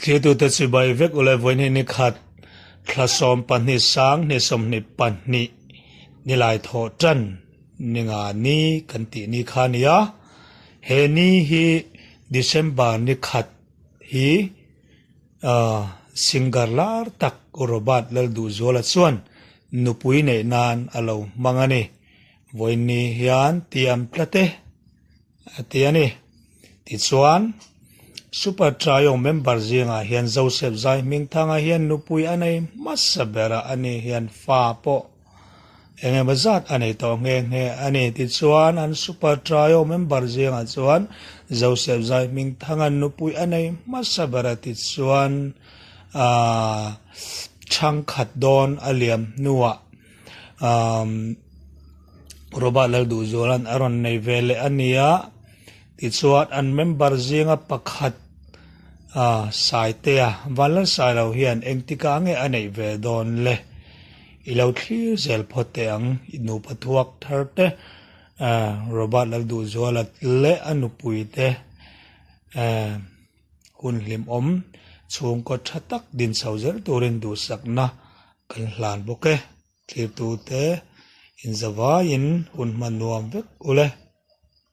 Thlirtute chibai vek ule vawiin hi nikhat thla 12 2022 nilai thawh tan ni nga ni kan tih ni kha a ni a, he ni hi December nikhat hi singer lar tak Robert Lalduhzuala chuan nupui neih nan a lo hmang a ni. Vawiin ni hian tiam tlat e. A ti a ni. Tichuan, Super Trio member zingah hian Joseph Zai Hmingthanga hian nupui a nei hmasa ber a, ani hian fa pawh eng emaw zat a nei tawh nghe nghe a ni. Tichuan, an Super Trio member zingah chuan Joseph Zai Hmingthanga nupui a nei hmasa ber a, tichuan, aah chhangkhat dawn a liam hnuah umm Robert Lalduhzuala'n a rawn nei ve leh a ni a, tichuan an member zinga pakhat ah Saitea Vanlalsailo hian engtikah nge a neih ve dawn le? I lo thlir zel phawt teh ang, i nupa thuak thar te ah Robert Lalduhzuala leh a nupui te eh hun hlimawm chhungkaw tha tak din chho zel turin duhsakna Kan hlan bawk e, thlirtute inzavaiin hun hman nuam vek ule.